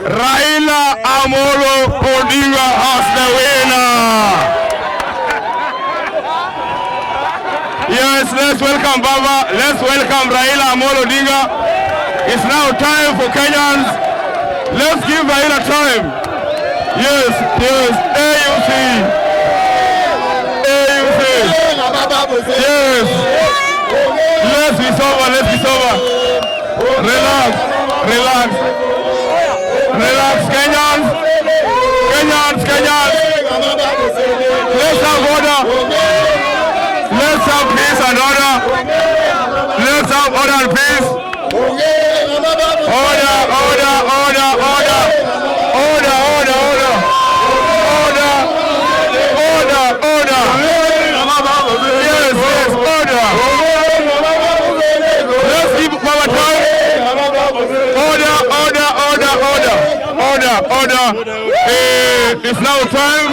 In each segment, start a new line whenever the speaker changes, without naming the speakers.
Raila Amolo Odinga as the winner. Yes, let's welcome Baba. Let's welcome Raila Amolo Odinga. It's now time for Kenyans. Let's give Raila time. Yes, AUC. AUC. Yes. Let's be sober, let's be sober. Relax, relax. Relax, Kenyans. Kenyans, Kenyans. Let's have order. Let's have peace and order. Let's have order and peace. Order, order, order, order. Order, order, order. Order, order, order. Yes, order. Let's give our time. Order, order, order, order. Order, order. It's now time.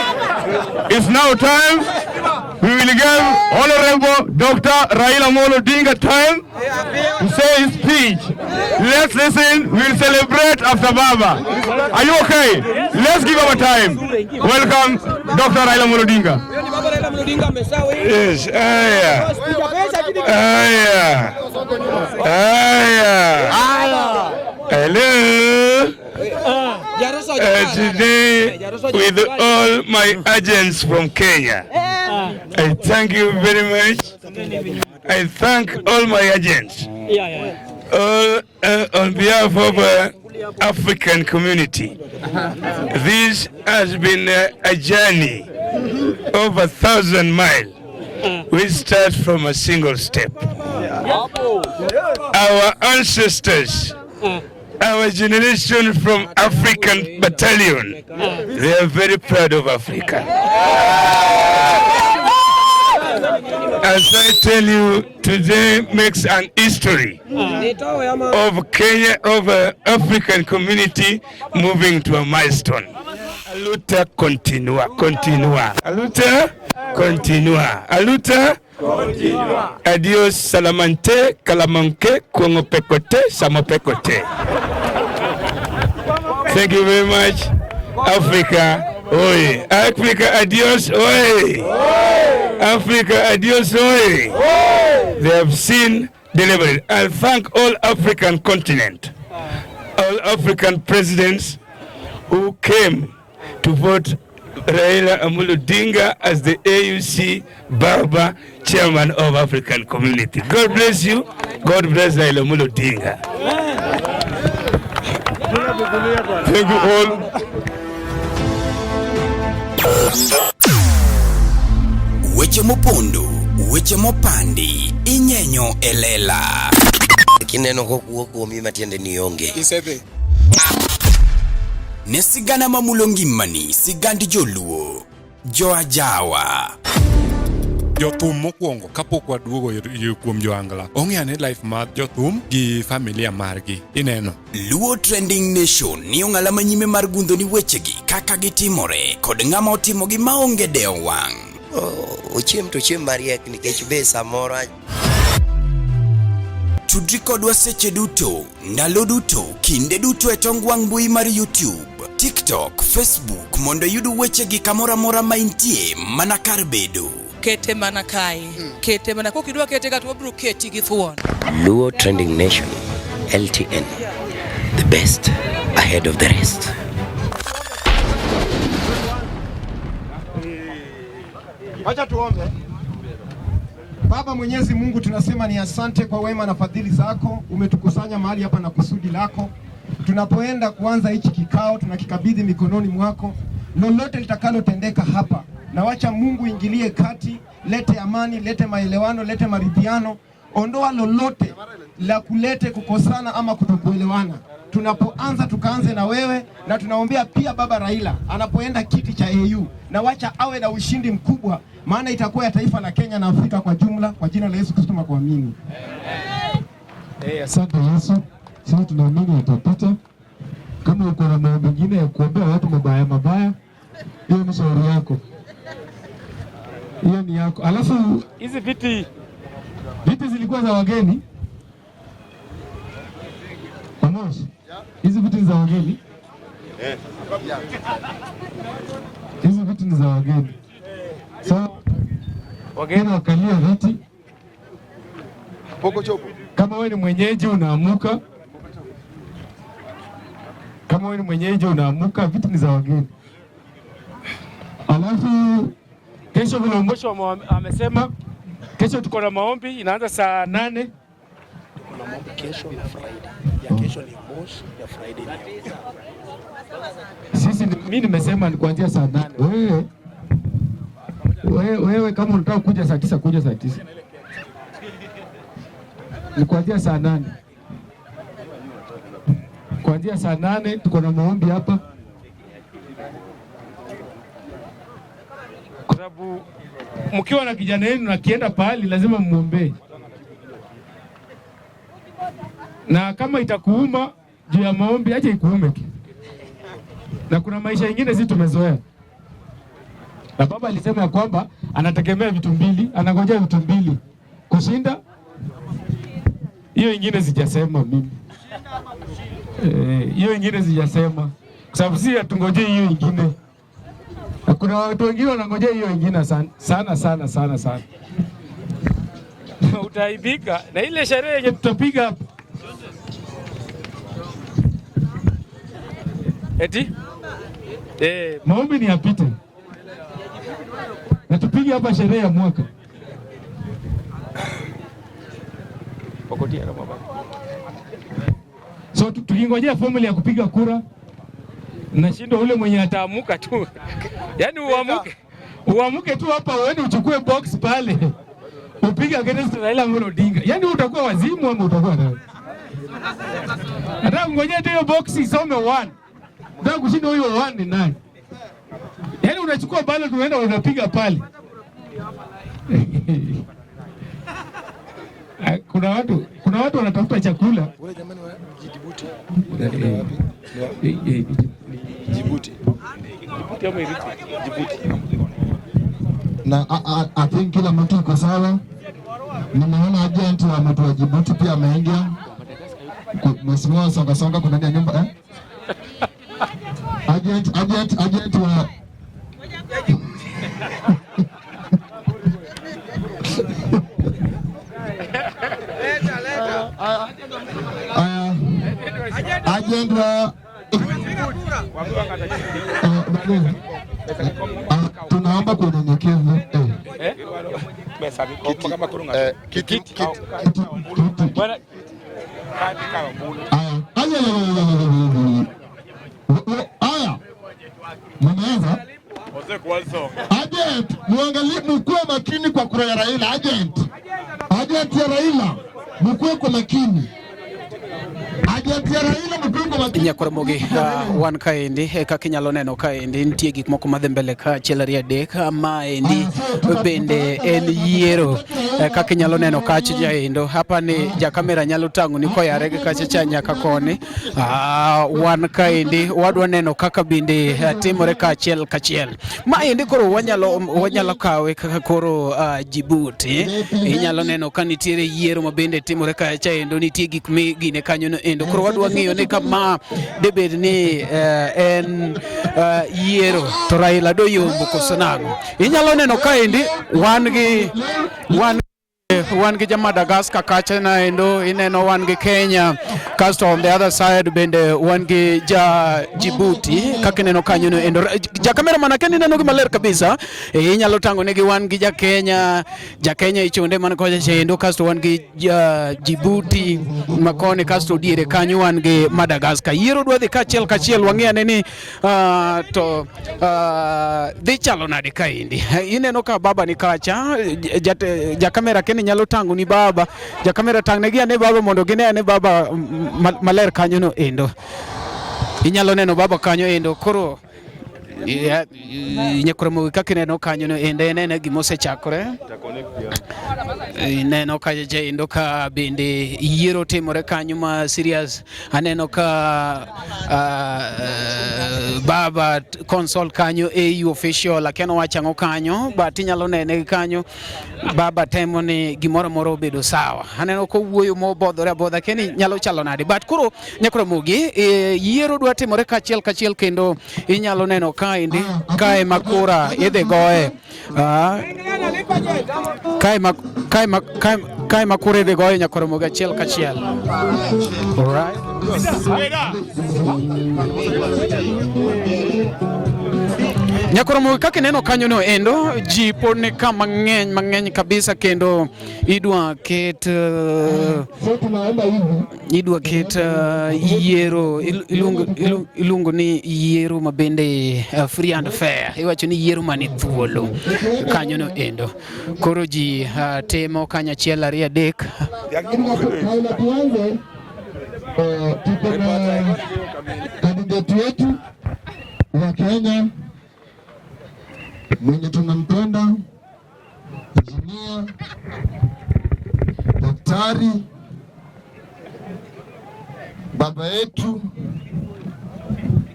It's now time. We will give Honorable Dr. Raila Amolo Odinga time to say his speech. Let's listen. We'll celebrate after Baba. Are you okay? Let's give our time. Welcome, Dr. Raila Amolo Odinga.
Yes, haya. Haya. Haya. Hello. Today, with all my agents from Kenya, I thank you very much. I thank all my agents, all on behalf of African community. This has been a journey of 1,000 miles. We start from a single step. Our ancestors, our generation from African Battalion, they are very proud of Africa. As I tell you, today makes an history of Kenya, of African community moving to a milestone. Aluta continua, continua. Aluta continua. Aluta continua. Adios salamante, kalamanke, kuongopekote, samopekote. Thank you very much. Africa, oi. Africa, adios, oi. Africa, adios, oi. They have seen delivery. I thank all African continent, all African presidents who came to vote Raila Amolo Odinga as the AUC Baba chairman of African community. God bless you. God bless Raila Amolo Odinga.
Thank you all.
Weche mopondo, weche mopandi, inyenyo e lela.
Kineno kokuo kuomi matiende ni onge.
Isedhi.
Ne sigana mamulo ngimani, sigand joluo, joajawa.
Jothum mokwongo kapok waduogo kuom joangla ong'e ane life mar jothum gi familia margi ineno.
Luo Trending Nation ni ong'ala manyime mar gundho ni wechegi kaka gitimore kod ng'ama otimogi maonge dewo wang'.
Ochiem to ochiem mariek nikech be samoro
Tudri kodwa seche duto, ndalo duto, kinde duto e tong wang' mbui mar YouTube, TikTok, Facebook mondo iyud wechegi kamoro amora ma intie mana kar bedo.
Kete mana kae. Kete mana kokidwa kete ka to wabiro keti gi thuon.
Luo Trending Nation, LTN, the best ahead of the rest.
Wacha tuombe. Baba Mwenyezi Mungu, tunasema ni asante kwa wema na fadhili zako. Umetukusanya mahali hapa na kusudi lako. Tunapoenda kuanza hichi kikao, tunakikabidhi mikononi mwako. Lolote litakalotendeka hapa, na wacha Mungu ingilie kati, lete amani, lete maelewano, lete maridhiano, ondoa lolote la kulete kukosana ama kutokuelewana. Tunapoanza tukaanze na wewe, na tunaombea pia Baba Raila anapoenda kiti cha AU, na wacha awe na ushindi mkubwa, maana itakuwa ya taifa la Kenya na Afrika kwa jumla. Kwa jina la Yesu Kristo tunakuamini.
Asante Yesu. Sasa tunaamini atapita. Kama uko na mambo mengine ya kuombea watu mabaya mabaya, hiyo ni shauri yako, hiyo ni yako. Alafu hizi viti zilikuwa za wageni. Amos, hizi viti za wageni. Hizi viti ni za wageni. So wageni wakalie viti. Kama wewe ni mwenyeji unaamuka. Kama wewe ni mwenyeji unaamuka, viti ni za wageni. Alafu kesho vile Ombosho amesema kesho tuko na maombi inaanza saa 8.
Kuna maombi kesho na Friday. Ya kesho ni Moshi, ya Friday ni
Sisi mimi nimesema ni kuanzia saa 8. Wewe kama unataka kuja saa 9 kuja saa 9. Ni kuanzia saa 8. Kuanzia saa 8 tuko na maombi hapa. Kwa sababu mkiwa na kijana yenu na kienda pahali lazima muombee. Na kama itakuuma juu ya maombi, acha ikuume tu. Na kuna maisha ingine sisi tumezoea. Na baba alisema ya kwamba anategemea vitu mbili, anangojea vitu mbili. Kushinda hiyo ingine sijasema mimi. Hiyo ingine sijasema. Kwa sababu si hatungojei hiyo ingine. Na kuna watu wengine wanangojea hiyo ingine sana sana sana sana sana. Utaibika na ile sherehe yenye tutapiga hapa. Eti? Maombi ni yapite. Na tupige hapa sherehe ya mwaka. So tukingojea formula ya kupiga kura, nashindwa ule mwenye ataamuka tu. Yaani uamuke. Uamuke tu hapa uende uchukue box pale. Upige against Raila Amolo Odinga. Yaani utakuwa wazimu ama utakuwa nani? Nataka ngojea tu hiyo box isome 1. Nataka kushinda huyo 1 ni nani? Yaani unachukua ballot unaenda unapiga pale. Kuna watu wanatafuta chakula.
Wale jamani wa Djibouti. Djibouti.
Djibouti ama Eritrea? Djibouti.
Na I think kila mtu iko sawa. Nimeona agent wa mtu wa Djibouti pia ameingia. Mheshimiwa Songa Songa kuna ndani ya nyumba eh? Agent wa agent wa tunaomba kwa unyenyekevu
Kiti.
Aya, mmeanza. Agent, muangalie, mkuwe makini kwa kura ya Raila. Agent ya Raila, mkuwe kwa makini. Agent ya Raila, mkuwe kwa makini.
Nyakoromogi wan kaendi kaka inyalo neno kaendi nitie gik moko madhi mbele ka achiel ariyo adek maendi bende en yiero kaka inyalo neno kacha jaendo hapa ni jakamera nyalo tang'o ni koyare gi kacha cha nyaka koni wan kaendi wadwa neno kaka bende timore kaachiel kachiel maendi koro wanyalo kawe kaka koro Djibouti inyalo neno ka nitiere yiero ma bende timore kacha endo nitie gik migine kanyo no endo koro wadwa ng'iyo ni kama debed ni en yiero to Raila do yombo koso nang'o. Inyalo neno kaendi wan gi ja Madagascar kacha naendo ineno wan gi Kenya kasto on the other side bende wan gi ja Djibouti kaka ineno kanyo no endo. Ja cameraman akia ni ineno gi maler kabisa inyalo tang'o negi wan gi ja Kenya ichunde man kocha chendo kasto wan gi ja Djibouti makoni kasto diere kanyo wan gi Madagascar. Yiero dwa dhi kachiel kachiel wang'i ane ni to dhi chalo nade kaendi. Ineno ka baba ni kacha ja kamera keni nyalo tang'o ni baba ja kamera tang'ne gi ane baba mondo gine ane baba maler kanyo no endo. Inyalo neno baba kanyo endo koro nyakoromo kaka ineno kanyo no endo en gima osechakore. Ineno ka endo ka bende yiero timore kanyo ma serious. Aneno ka Baba console kanyo AU official akia nowacho ang'o kanyo but inyalo nene kanyo baba temo ni gimoro moro obedo sawa. Aneno kowuoyo mobodhore abodha akia ni nyalo chalo nade but koro Nyakromogi yiero dwa timore kachiel kachiel kendo inyalo neno kaendi kae ma kura idhi goye. Kae ma kura idhi goye Nyakromogi achiel kachiel. Alright. Nyakromogi kaka ineno kanyo no endo ji pod ni ka mang'eny mang'eny kabisa kendo idwa ket idwa ket yiero iluongo ni yiero ma bende free and fair, iwacho ni yiero mani thuolo kanyo no endo. Koro ji timo kanyo achiel ariyo adek.
Kabla tuanze, tuko na kandidati wetu wa Kenya mwenye tunampenda, injinia, daktari, baba yetu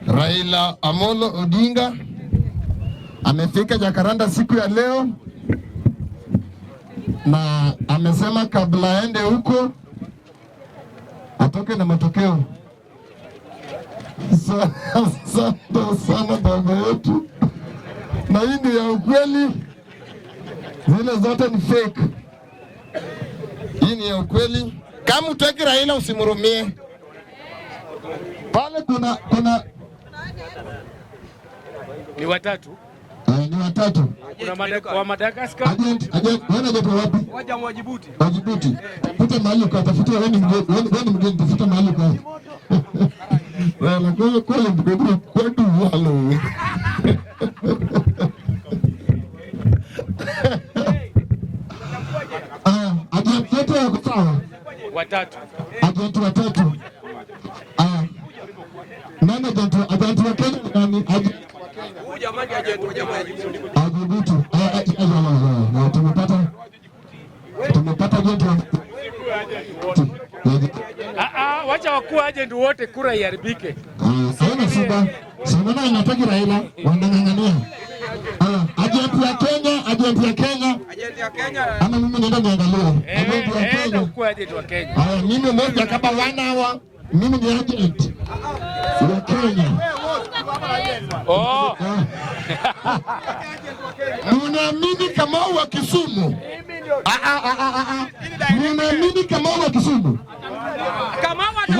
Raila Amolo Odinga amefika Jakaranda siku ya leo na amesema kabla aende huko atoke na matokeo. Asante sana baba yetu, na hii ndio ya ukweli, zile zote ni fake. Hii ni ya ukweli. Kama utaki Raila usimhurumie. Pale kuna
ni watatu.
Ni watatu.
Kuna wa Madagascar.
Agent, wewe unatoka wapi?
Waja wa Djibouti.
Wa Djibouti. Tafuta mahali ukae, tafuta wewe ni mgeni, wewe ni mgeni, tafuta mahali ukae. Wala kwa kwa kwetu walo. Agent wote wako sawa?
Watatu.
Agent watatu. Nani agent wa Kenya nani? Djibouti. Tumepata agent wa
Wacha wakuu agent wote kura iharibike.
Haina shida. Si unaona inataki Raila wanang'ang'ania. Agent ya Kenya, agent ya Kenya.
Agent ya Kenya.
Ama mimi naenda niangalie. Agent ya Kenya.
Ukuu agent wa Kenya.
Mimi moja kama 1 hour, mimi ni agent ya Kenya.
Oh.
Munaamini Kamau wa Kisumu? Munaamini Kamau wa Kisumu?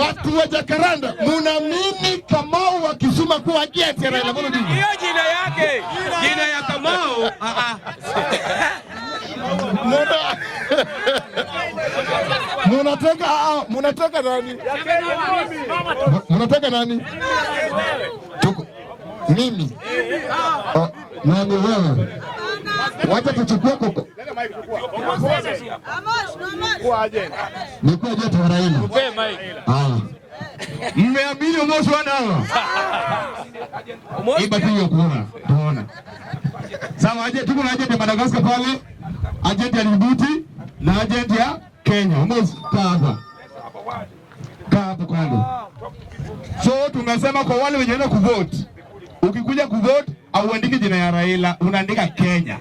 Watu wa Jakaranda, munaamini Kamau wa Kisumu kuwa agent ya Raila Amolo Odinga?
Hiyo jina yake, jina ya Kamau.
Munataka nani? Munataka nani? Tuko mimi. Nani wewe? Wacha tuchukue koko. Ni kwa agent wa Raila.
Mmeamini Omosh wana hawa? Iba tu hiyo kuona. Tuona. Sawa, agent tuko na agent ya Madagascar pale, agent ya Djibouti na agent ya Kenya. Omosh kaa hapa. Kaa hapo kando. So tumesema kwa wale wenye wanaenda kuvote, ukikuja kuvote auandike jina ya Raila, unaandika Kenya.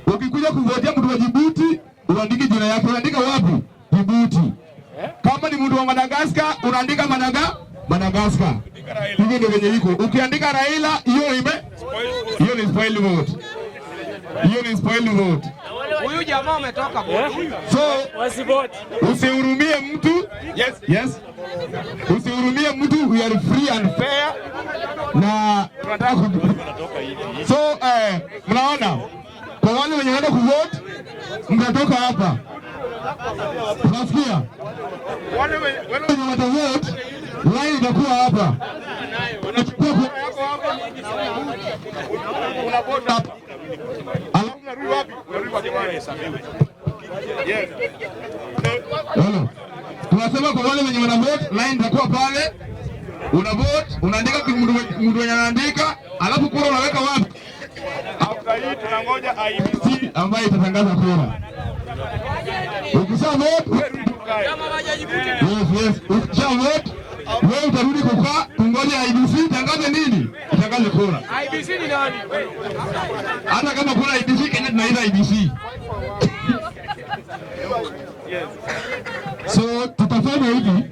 Ukikuja kuvotia mtu wa Djibouti, uandike jina yake, unaandika wapi? Djibouti. Kama ni mtu wa Madagascar, unaandika Madagascar. Hivyo ndio venye iko. Ukiandika Raila, hiyo hiyo ni spoil vote. Hiyo ni spoil vote.
Huyu jamaa ametoka kwa.
So usihurumie mtu. Yes, yes. Usihurumie mtu, we are free and fair. Na tunataka so mnaona kwa wale wenye wanaenda kuvote mtatoka hapa. Unasikia? Wale wenye watavote line itakuwa hapa. Unachukua kura yako hapa. Unavote hapa. Alafu unarudi wapi? Unarudi kwa kiwanja. Yes. Hello. Tunasema kwa wale wenye wanavote line itakuwa pale. Una vote, unaandika mtu mwenye anaandika, alafu kura unaweka wapi? After hii tunangoja IEBC ambayo itatangaza kura. Ukisha vote, yes, yes, ukisha vote,
Wewe utarudi kukaa kungoja IEBC itangaze nini? Itangaze kura.
IEBC ni nani?
Hata kama kuna IEBC Kenya tunaita IEBC. So tutafanya hivi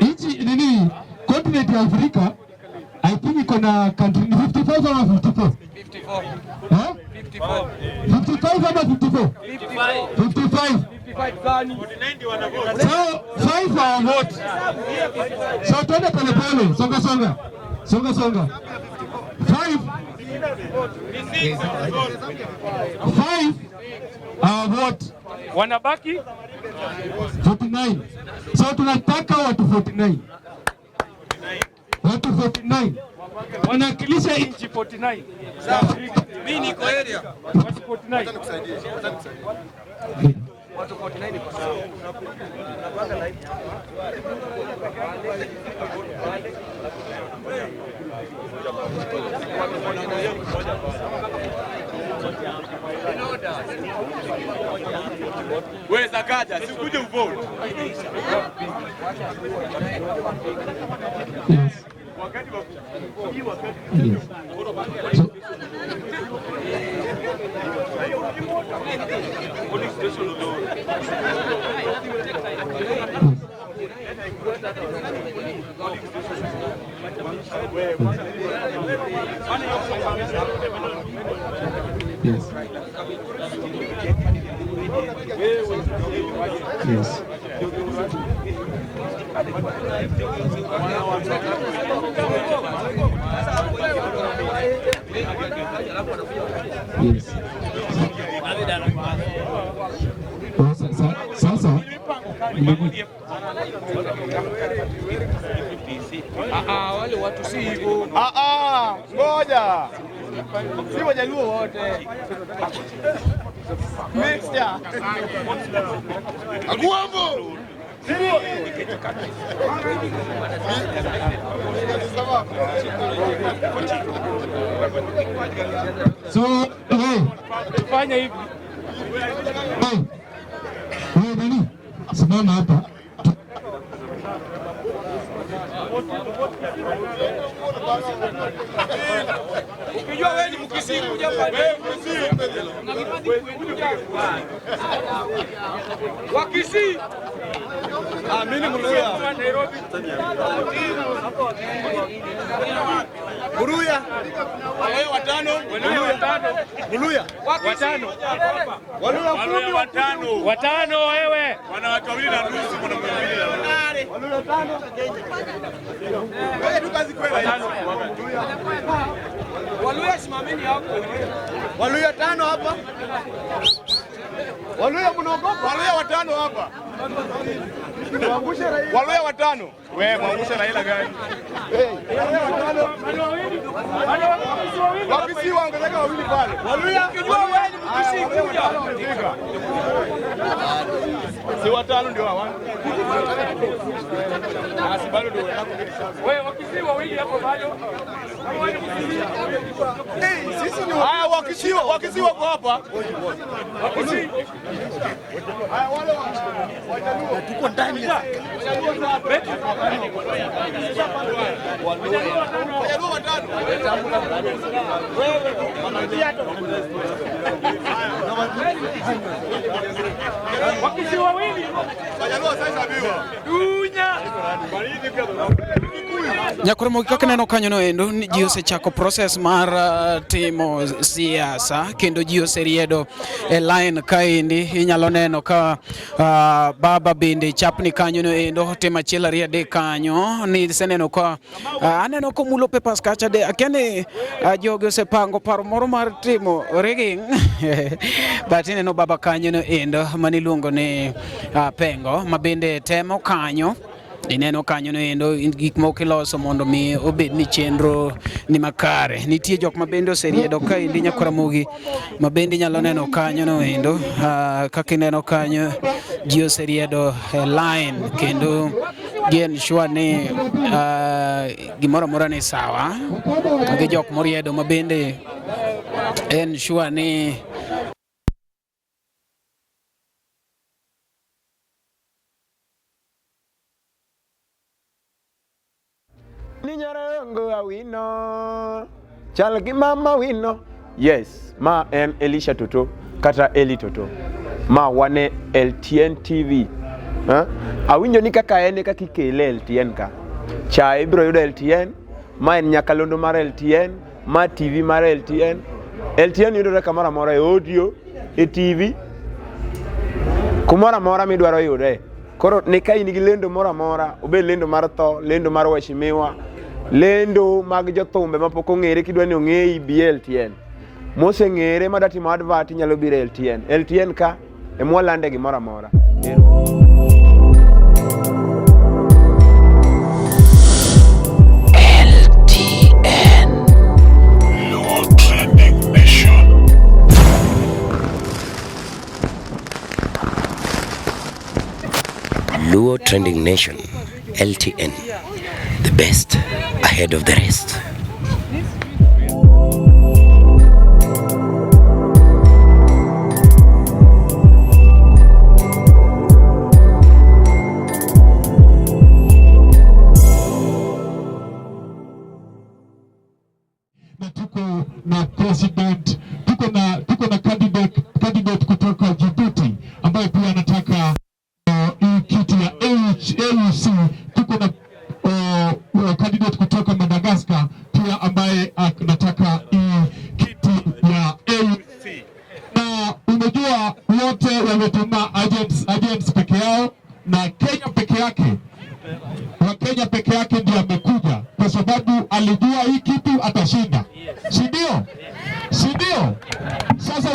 nchi nini, continent ya Afrika I think iko na country ni 55 ama 54?
54.
Eh?
54.
55 ama 54?
55.
55.
55 gani?
So five are what? So twende polepole, songa songa. Songa songa. Five. Five are what?
Wanabaki
49. So tunataka watu 49. Watu 49 wanawakilisha nchi
49.
Mimi niko area.
Watu 49.
Watu 49 niko sawa.
Wewe Sakaja, si ukuje uvote.
Yes. Yes. So, Yes. Yes. Yes. Oh, sasa
Ah, wale watu si hivyo.
Ah ah, ngoja. Si Wajaluo wote. Mixture. Agwambo.
So, hey,
Fanya hivi.
hey. Wewe nani? Simama hapa.
Ukijua wewe ni Mkisii kuja pale. Wakisii.
Ah, mimi ni Mluya.
Nairobi.
Mluya. Wewe watano.
Waluya watano.
Mluya.
Watano.
Waluya kumi watano.
Watano wewe.
Wanawake wawili na nusu, mwanaume wawili na nusu. Waluya tano. Wewe tu kazi kweli.
Waluya simameni hapo.
Waluya tano hapa. Waluya mnaogopa? Waluya watano hapa. Waluya watano. Wewe mwangushe Raila gani? Wakisii waongezeka wawili pale. Waluya
Ukijua wewe ni Mkisii kuja.
Si watano ndio hawa. Ah, si bado ndio.
Wewe Wakisii wawili hapo bado. Kama wewe ni Mkisii.
Sisi ni haya Wakisii, Wakisii wako hapa.
Wakisii.
Haya wale Wajaluo.
Tuko ndani ya
Wajaluo watano.
Wakisii wawili.
Wajaluo sasa biwa.
Dunya.
Nyakoromogi kaka neno kanyo no endo ni ji osechako process mar timo siasa kendo ji oseriedo e line kaendi inyalo neno ka baba bende chapni kanyo no endo timo achiel ariyo adek kanyo ni iseneno ka aneno komulo papers kacha de akia ni jogi osepango paro moro mar timo rigging but ineno baba kanyo no endo maniluongo ni Pengo ma bende temo kanyo ineno kanyo no endo gik moko iloso mondo mi obed ni chenro ni makare. Nitie jok ma bende oseriedo kaendi Nyakwaramogi ma bende inyalo neno kanyo no endo kaka ineno kanyo ji oseriedo e line kendo gi ensure ni gimoro amora ni sawa gi jok moriedo ma bende ensure ni.
Ni nyarongo awino chal gi mama wino. Yes, ma en Elisha Toto kata Eli Toto. Ma wane LTN TV. Ha? Awinjo ni kaka en e kaka ikele LTN ka. Chae ibiro yudo LTN, ma en nyakalondo mar LTN, ma TV mar LTN. LTN yudore kamoro amora e audio, e TV, kumoro amora midwaro yude. Koro ne ka in gi lendo moro amora, obed lendo mar tho, lendo mar weshimiwa, lendo mag jothumbe mapok ong'ere kidwa ni ong'eyi bi e LTN. Moseng'ere madwa timo advert inyalo biro e LTN. LTN ka ema walande gimoro amora.
LTN.
Luo Trending Nation.
Luo Trending Nation, LTN. The best ahead of the rest.
Na tuko na president, tuko na candidate kutoka Djibouti ambaye pia anataka hii kiti ya AUC. Tuko na candidate kutoka Madagascar pia ambaye anataka hii kiti ya AUC. Na umejua wote wametuma agents peke yao na Kenya peke yake Wakenya peke yake ndio amekuja kwa sababu alijua hii kitu atashinda, si ndio? Si ndio? Sasa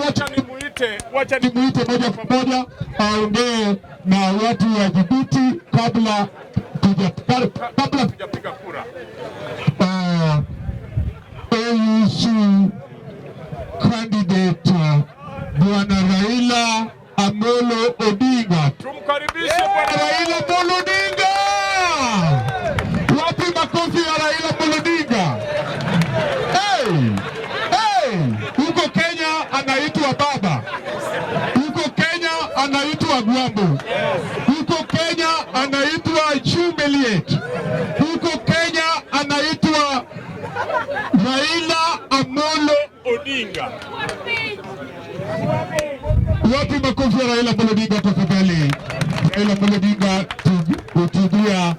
wacha nimuite moja kwa moja aongee na watu wa Djibouti kabla tujapiga kura. AUC candidate Bwana Raila Amolo Odinga.
Tumkaribishe Bwana
Raila Amolo Odinga! Wapi makofi ya Raila Amolo Odinga? Hey! Hey! Huko Kenya anaitwa baba. Huko Kenya anaitwa Agwambo. Huko Kenya anaitwa Chumeliet. Huko Kenya anaitwa Raila Amolo
Odinga.
Wapi makofi ya Raila Amolo Odinga tafadhali? Raila Amolo Odinga hutubia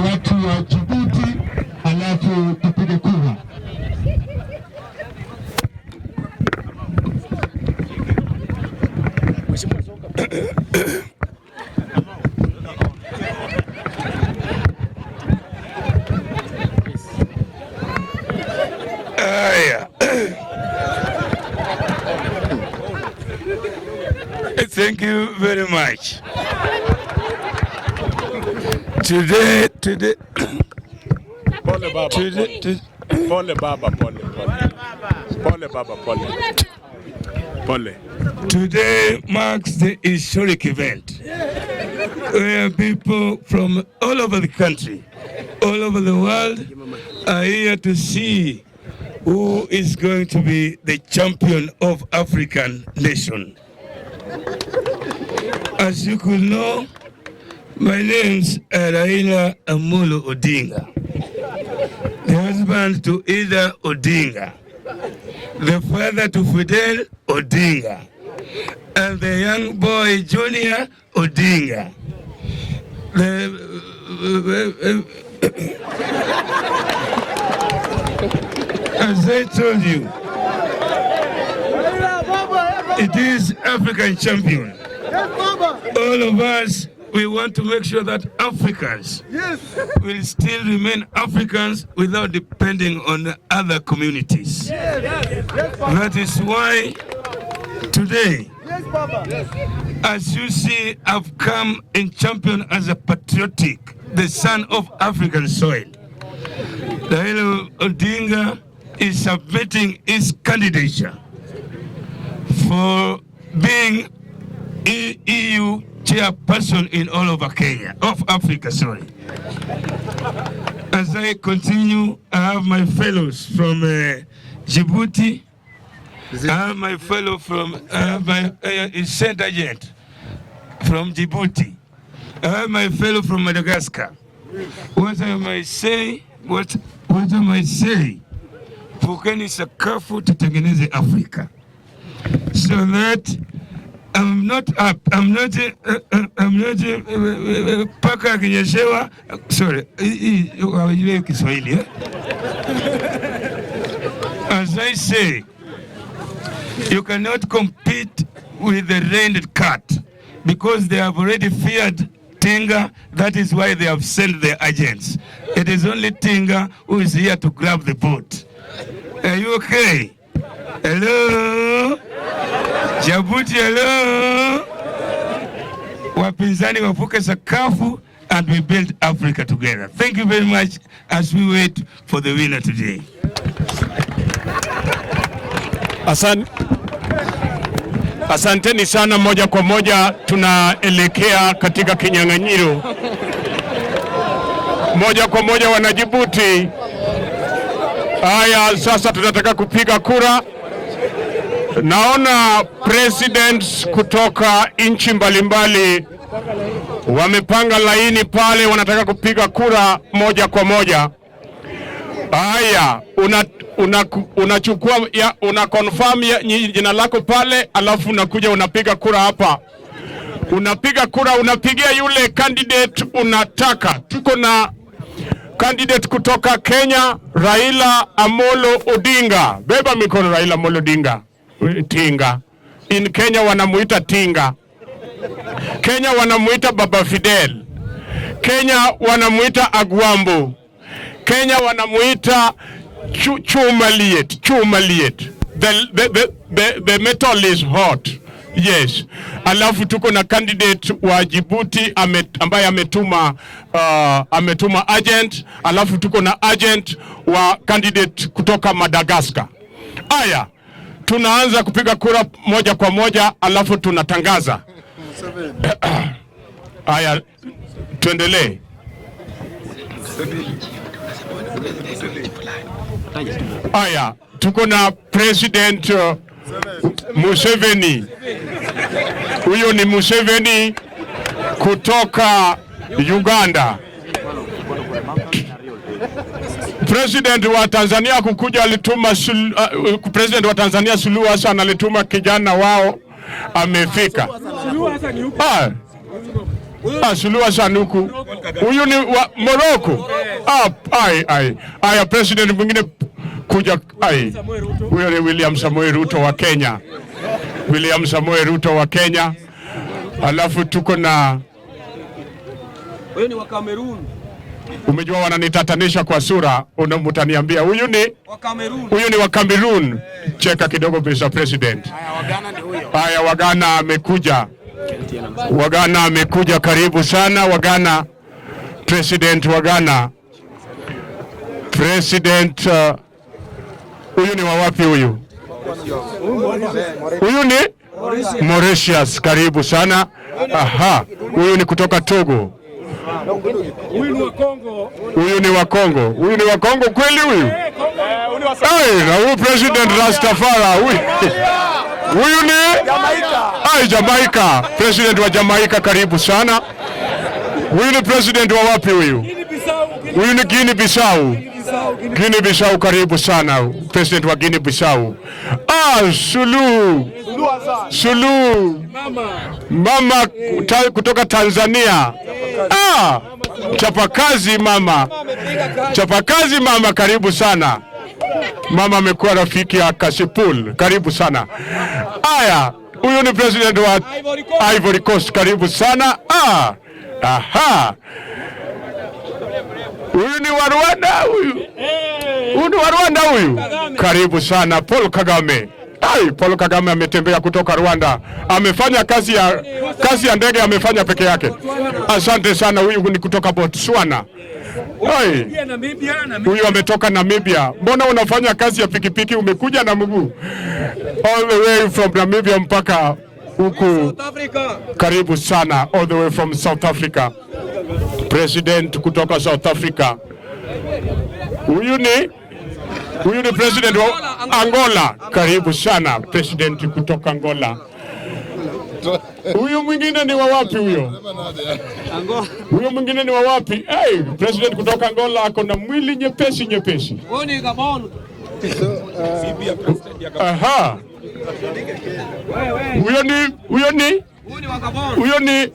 watu wa Djibouti, alafu tupige kura.
Aya. Thank you very much. Today,
Pole baba.
Today,
Pole baba, pole, pole. Pole baba, pole. Pole.
Today marks the historic event where people from all over the country, all over the world are here to see who is going to be the champion of African nation. As you could know, my name's Raila Amolo Odinga, the husband to Ida Odinga, the father to Fidel Odinga, and the young boy Junior Odinga. As I told you, it is African champion. All of us, we want to make sure that Africans will still remain Africans without depending on other communities. That is why today, as you see, I've come in champion as a patriotic, the son of African soil. Raila Odinga is submitting his candidature for being EU chairperson in all over Kenya, of Africa, sorry. As I continue, I have my fellows from Djibouti. I have my fellow from, I have my sent agent from Djibouti. I have my fellow from Madagascar. What I might say, what I might say, vukeni sakafu tutengeneze Afrika so that I'm not up, I'm not paka akinyeshewa, sorry, hii hawajui Kiswahili, eh? As I say, you cannot compete with the rented cat because they have already feared Tinga. That is why they have sent their agents. It is only Tinga who is here to grab the vote. Are you okay? Hello? Djibouti, hello? Wapinzani wavuke sakafu and we build Africa together. Thank you very much as we wait for the winner today.
Asanteni sana. Moja kwa moja tunaelekea katika kinyang'anyiro. Moja kwa moja Wanajibuti. Haya, sasa tunataka kupiga kura. Naona presidents kutoka nchi mbalimbali wamepanga laini pale, wanataka kupiga kura moja kwa moja. Haya, unachukua ya, una confirm ya, jina lako pale, alafu unakuja unapiga kura hapa. Unapiga kura, unapigia yule candidate unataka. Tuko na candidate kutoka Kenya, Raila Amolo Odinga. Beba mikono Raila Amolo Odinga. Tinga. In Kenya wanamuita Tinga. Kenya wanamuita Baba Fidel. Kenya wanamuita Agwambo. Kenya wanamuita Chumaliet, Chumaliet. The metal is hot. Yes. Alafu tuko na candidate wa Djibouti ambaye ametuma agent. Alafu tuko na agent wa candidate kutoka Madagascar. Aya, tunaanza kupiga kura moja kwa moja, alafu tunatangaza. Aya, tuendelee. Aya, tuko na President Museveni. Huyo ni Museveni kutoka Uganda. President wa Tanzania kukuja alituma President wa Tanzania Suluhu Hassan alituma kijana wao amefika. Suluhu Hassan huku. Huyu ni wa Morocco. Ai, ai. Aya, president mwingine kuja, ai. Huyo ni William Samoei Ruto wa Kenya. William Samoei Ruto wa Kenya. Alafu tuko na
Huyo ni wa Cameroon.
Umejua wananitatanisha kwa sura, mtaniambia huyu ni
Wa Cameroon.
Huyu ni wa Cameroon. Cheka kidogo Mr. President. Haya, wa Ghana amekuja. Wa Ghana amekuja, karibu sana wa Ghana. President wa Ghana. President huyu ni wa wapi huyu? Huyu ni Mauritius, karibu sana. Aha, huyu ni kutoka Togo.
Huyu ni wa Kongo.
Huyu ni wa Kongo. Huyu ni wa Kongo kweli huyu? Hey, na huyu President Rastafari huyu. Huyu ni
Jamaica.
Ai, Jamaica. President wa Jamaica, karibu sana. Huyu ni president wa wapi huyu? Huyu ni Guinea Bissau. Guinea Bissau, karibu sana. President wa Guinea Bissau. Suluhu. Suluhu. Mama kutoka Tanzania. Chapakazi mama. Chapakazi mama, karibu sana. Mama amekuwa rafiki ya Kasipul, karibu sana. Aya, huyu ni president wa Ivory Coast, karibu sana. Aha. Huyu ni wa Rwanda huyu. Huyu ni wa Rwanda huyu. Karibu sana Paul Kagame. Ai, Paul Kagame ametembea kutoka Rwanda. Amefanya kazi ya ndege amefanya peke yake. Asante sana, huyu ni kutoka Botswana. Ai. Huyu ametoka Namibia. Mbona unafanya kazi ya pikipiki umekuja na mguu? All the way from Namibia mpaka huku.
South Africa.
Karibu sana, all the way from South Africa. President kutoka South Africa. Huyu ni president wa Angola. Karibu sana president kutoka Angola. Huyu mwingine ni wa wapi huyo? Huyo mwingine ni wa wapi? Hey, president kutoka Angola ako na mwili nyepesi nyepesi.
Huyu ni Gabon.
Aha. Huyo ni
Huyu ni wa Gabon.
Huyo ni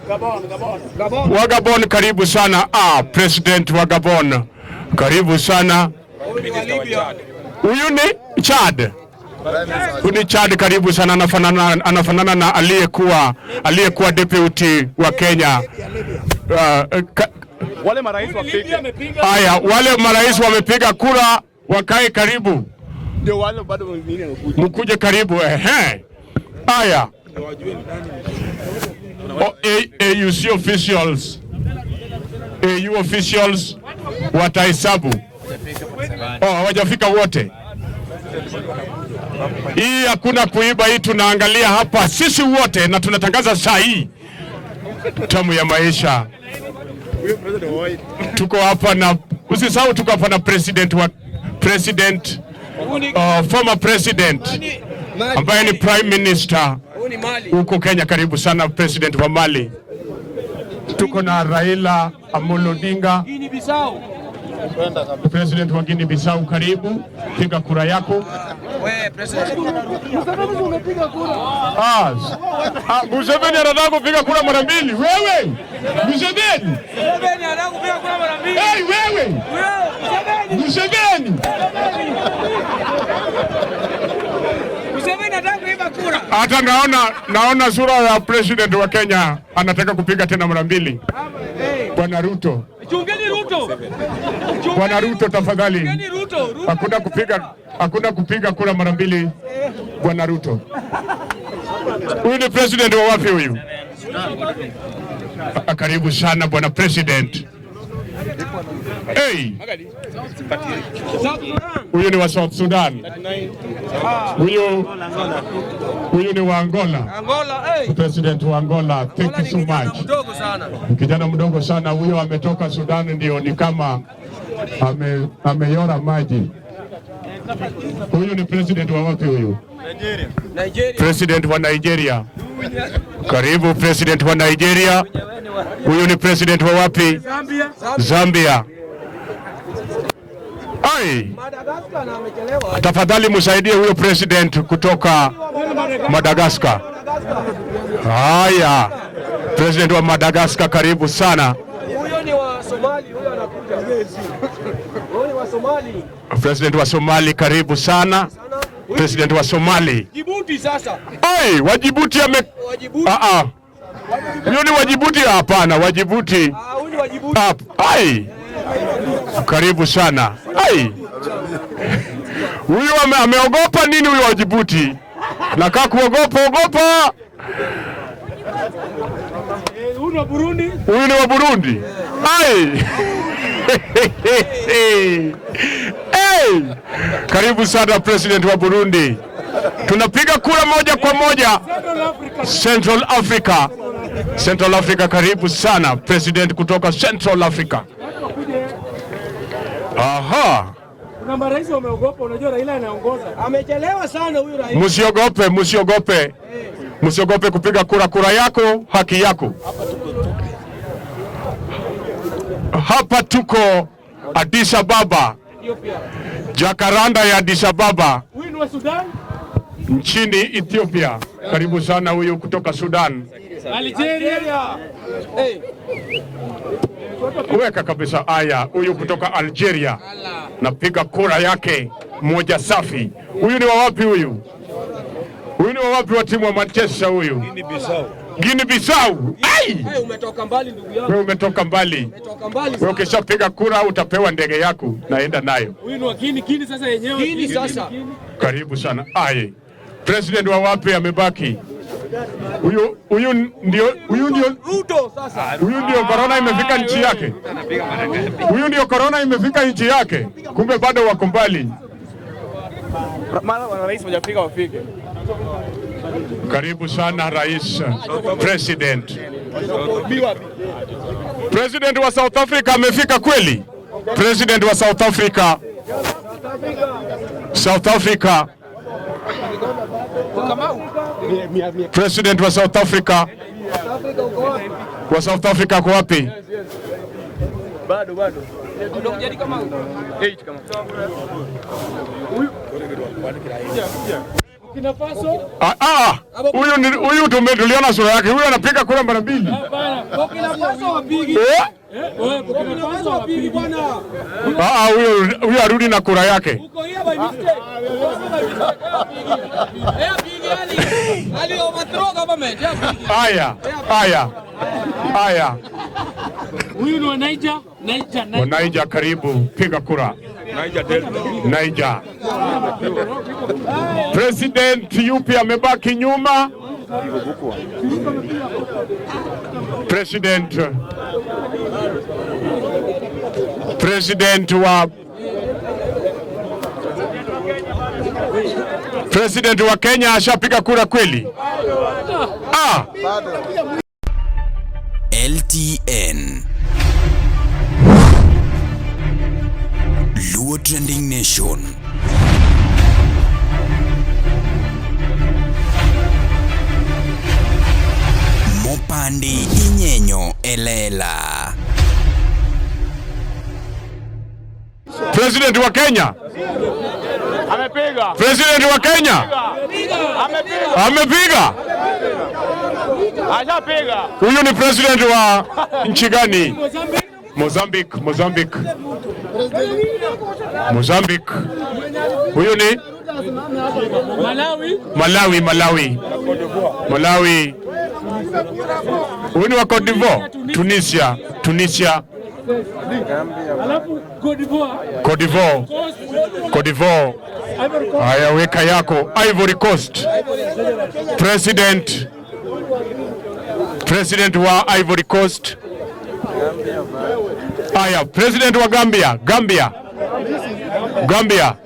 Gabon, Gabon. Gabon.
wa Gabon, karibu sana. Ah, president wa Gabon, karibu sana.
Huyu ni wa Libya.
Huyu ni Chad. Huyu ni Chad, karibu sana. Anafanana na aliyekuwa deputy wa Kenya.
Wale marais wapige.
Haya, wale marais wamepiga kura wakae karibu,
Ndio wale bado wengine wanakuja.
mkuje karibu. Ehe, haya. AUC officials, AU officials watahesabu. Oh, hawajafika wote. Hii hakuna kuiba, hii tunaangalia hapa sisi wote na tunatangaza saa hii tamu ya maisha. Tuko hapa na usisahau, tuko hapa na president former president ambaye ni prime minister
Huyu ni Mali.
huko Kenya. Karibu sana president wa Mali. Tuko na Raila Amolo Odinga,
Guinea Bissau.
President wa Guinea Bissau. Karibu, piga kura yako.
Wewe president.
Ah, Museveni anataka kupiga kura mara mbili. Wewe Museveni,
Museveni anataka kupiga kura mara mbili.
Hey, wewe
Museveni.
Museveni,
Museveni anataka kuiba kura.
Hata naona sura ya president wa Kenya anataka kupiga tena mara mbili. Bwana Ruto,
Chungeni Ruto.
Bwana Ruto tafadhali.
Chungeni Ruto. Ruto.
Hakuna kupiga kura mara mbili, Bwana Ruto. Huyu ni president wa wapi huyu? Ah, karibu sana bwana president. Hey, huyu ni wa South Sudan. Huyu ni wa Angola.
Angola, hey.
President wa Angola, thank you so much.
Mdogo sana.
Kijana mdogo sana huyo, ametoka Sudan, ndio ni kama ameyora maji. Huyu ni president wa wapi huyu?
Nigeria.
President wa Nigeria. Karibu president wa Nigeria. Huyu ni president wa wapi?
Zambia.
Zambia. Ai,
Madagascar na amechelewa.
Tafadhali msaidie huyo president kutoka Madagascar. Haya, president wa Madagascar, karibu sana.
Huyo ni wa Somali, huyo anakuja. Huyo ni wa Somali.
President wa Somali, karibu sana. President wa Somali.
Djibouti sasa.
Ai, wa Djibouti ame
Wa Djibouti.
Ah ah. Huyo ni wa Djibouti? Hapana, wa Djibouti.
Ah, huyu ni wa Djibouti.
Ah, ai. Karibu sana. Ai. Huyu ameogopa nini huyu wa Djibouti? Nakaa kuogopa ogopa.
Huyu ni wa Burundi.
Huyu ni wa Burundi. Ai. Hey! Karibu sana president wa Burundi. Tunapiga kura moja kwa moja
Central Africa.
Central Africa. Central Africa, karibu sana president kutoka Central Africa. Aha.
Kuna marais wameogopa, unajua Raila anaongoza.
Amechelewa sana huyu rais.
Msiogope, msiogope, msiogope kupiga kura. Kura yako haki yako. Hapa tuko Addis Ababa,
Ethiopia.
Jacaranda ya Addis Ababa
Huyu ni wa Sudan.
Nchini Ethiopia. Karibu sana huyu kutoka Sudan.
Algeria.
Hey.
Weka kabisa. Aya, huyu kutoka Algeria napiga kura yake moja safi. Huyu ni wa wapi huyu? Huyu ni wa wapi wa timu wa Manchester huyu? Guinea Bissau. Ai!
Hey, umetoka mbali ndugu yangu.
Wewe umetoka mbali.
Umetoka mbali
Wewe
sana.
ukishapiga kura utapewa ndege yako naenda nayo.
Huyu ni wa Guinea, Guinea sasa yenyewe.
Guinea sasa.
Karibu sana. Ai. President wa wapi amebaki? Huyu ndio
Ruto sasa.
Huyu ndio corona imefika nchi yake. Huyu ndio corona imefika nchi yake. Kumbe bado wako mbali.
Mara rais hawajafika wafike.
Karibu sana rais, president. President wa South Africa amefika kweli? President wa South Africa. South Africa. President wa South Africa, wa South Africa ako wapi?
Bado bado. Eight kama.
Burkina Faso.
Ah, ah, huyu ni huyu tuliona sura yake. Huyu anapiga kura mara mbili.
Hapana. Burkina Faso wapigi.
Eh?
Wewe Burkina Faso wapigi bwana.
Ah, ah, huyu huyu arudi na kura yake.
Uko here by mistake. Uko by mistake. Eh, apigi ali. Ali overthrow government. Eh, apigi.
Haya, haya. Haya.
Huyu ni wa Niger, Niger,
Wa Niger karibu, piga kura.
Niger Delta.
Niger. President yupi amebaki nyuma? President President wa President wa Kenya ashapiga kura kweli? Ah,
LTN Luo Trending Nation. Mopandi inyenyo elela.
President wa Kenya.
Amepiga.
President wa Kenya
Amepiga.
amepiga.
Ashapiga.
Huyu ni president wa nchi gani? Mozambique, Mozambique. Mozambique. Huyu ni
Malawi.
Malawi, Malawi. Malawi. Huyu ni wa Cote d'Ivoire, Tunisia, Tunisia,
Alafu Cote d'Ivoire.
Cote d'Ivoire, Cote d'Ivoire. Haya, weka yako Ivory Coast. President President wa Ivory Coast. Haya, President wa Gambia, Gambia. Gambia.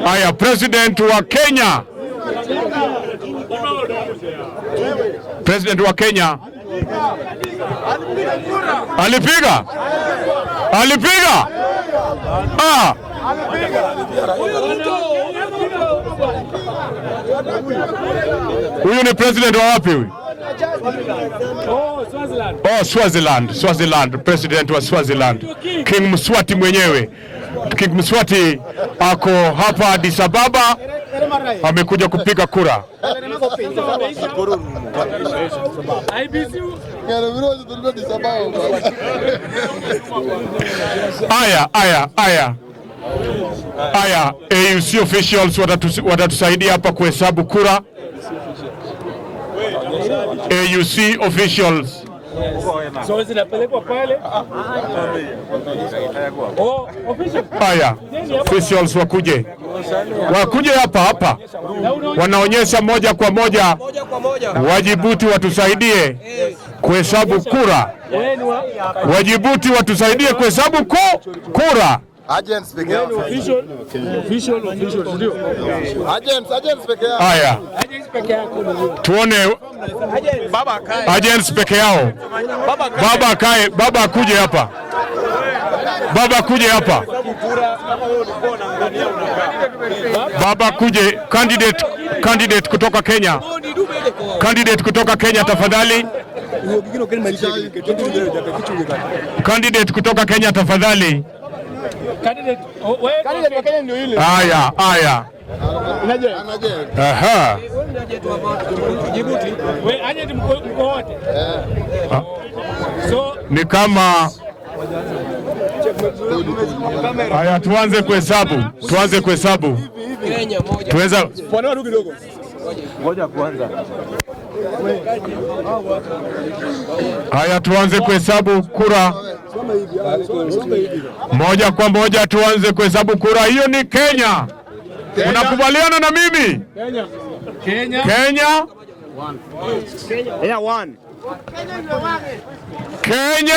Haya, President wa Kenya. President wa Kenya alipiga, alipiga. Ah, huyu ni president wa wapi huyu?
Oh, Swaziland.
Oh, Swaziland, Swaziland, president wa Swaziland, King Mswati mwenyewe. King Mswati ako hapa Addis Ababa, amekuja kupiga kura.
IBC
Aya, aya, aya, aya, AUC officials watatusaidia hapa kuhesabu kura. AUC officials.
So zinapelekwa pale. Oh, official.
Haya, officials wakuje, wakuje hapa hapa, wanaonyesha moja kwa moja. Wajibuti watusaidie kuhesabu kura, Wajibuti watusaidie kuhesabu kura.
Agents peke yao.
Official, official, official, ndio.
Agents, agents peke yao.
Haya,
Agents peke yako ndio.
Tuone
Baba akae.
Agents peke yao. Baba akae, baba akuje hapa, baba akuje hapa, baba akuje. Candidate, candidate kutoka Kenya, candidate kutoka Kenya tafadhali, candidate kutoka Kenya tafadhali.
Candidate, oh, wewe
Candidate wa Kenya ndio yule.
Haya, haya, aha.
Wewe agent mko wote. So
Ni kama haya, tuanze kuhesabu, tuanze kuhesabu. Tuweza
Bwana tu kidogo. Ngoja kwanza.
Haya, tuanze kuhesabu kura moja kwa moja, tuanze kuhesabu kura. Hiyo ni Kenya. Unakubaliana na mimi?
Kenya. Kenya.
Kenya,
Kenya 1.
Kenya,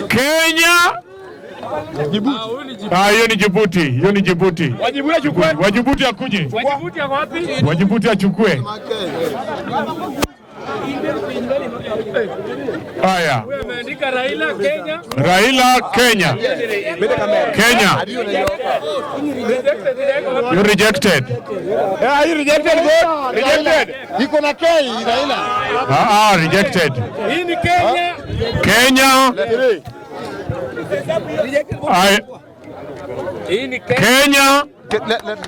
Kenya. Ah, hiyo ni Djibouti, hiyo ni Djibouti.
Wajibuti achukue.
Wajibuti akuje.
Wajibuti ako wapi?
Wajibuti achukue. Haya,
Ameandika Raila Kenya.
Raila Kenya. Kenya. You rejected.
Yeah, you rejected vote.
Rejected.
Iko na K Raila.
Ah, ah, rejected.
Hii ni Kenya.
Kenya. I,
Hii ni Kenya.
Kenya.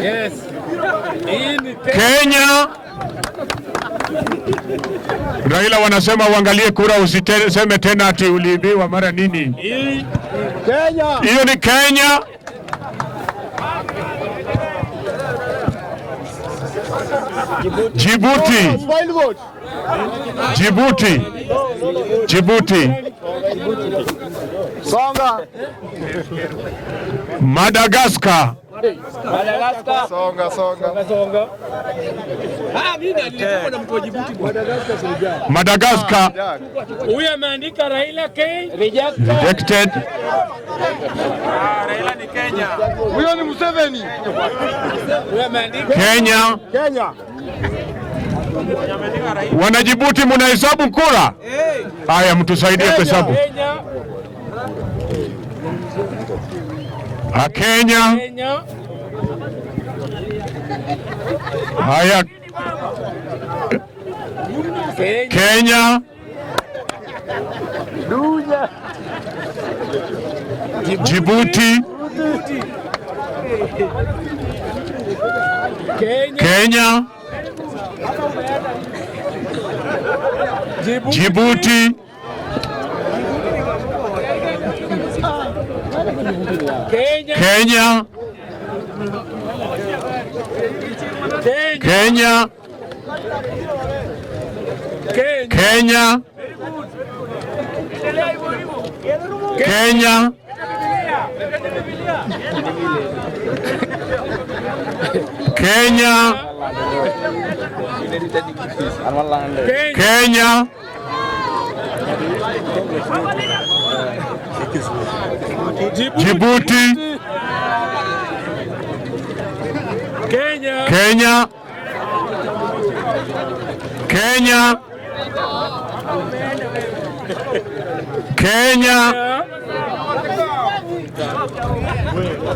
Yes. Hii ni Kenya.
Kenya. Raila wanasema uangalie kura usiseme tena ati uliibiwa mara nini.
Kenya.
Hiyo ni Kenya. Djibouti.
Spoil vote.
Djibouti. Djibouti.
Songa.
Madagascar.
Madagascar.
Songa, songa.
Songa.
Ah, mimi nilikuwa na mtu wa Djibouti bwana.
Madagascar.
Huyu ameandika Raila K. Rejected.
Rejected.
Raila ni Kenya.
Huyo ni Museveni.
Huyu ameandika
Kenya.
Kenya.
Wanajibuti munahesabu kura? Haya, mtusaidie kuhesabu.
Kenya.
Ah, Kenya.
Kenya.
Haya,
Kenya.
Kenya. Djibouti.
Kenya.
Kenya. Djibouti.
Kenya.
Kenya.
Kenya.
Kenya.
Kenya.
Kenya. Kenya. Kenya. Kenya. Djibouti.
Kenya.
Kenya. Kenya. Kenya.